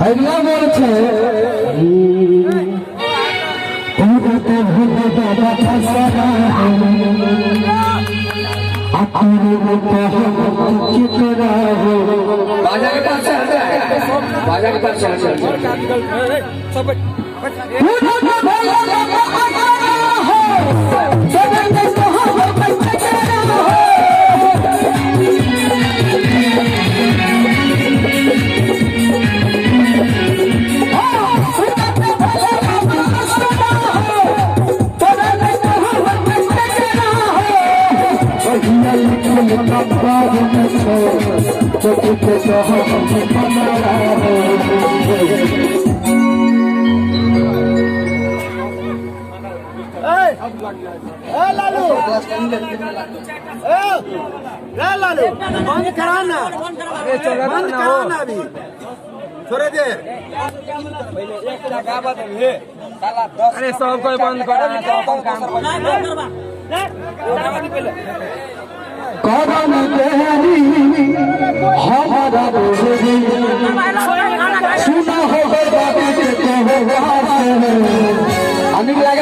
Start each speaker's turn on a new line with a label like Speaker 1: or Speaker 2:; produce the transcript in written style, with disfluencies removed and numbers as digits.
Speaker 1: अगला मोर छे
Speaker 2: बाजा के पास से हट जाए, बाजा के पास से हट जाए।
Speaker 3: लालू लालू बंद कराना, बंद कराना अभी थोड़े देर।
Speaker 2: अरे सब कोई बंद कराना, सब काम
Speaker 1: करम तेरी हमारा गोरी सुना हो बाबा के तो अनिल लगा।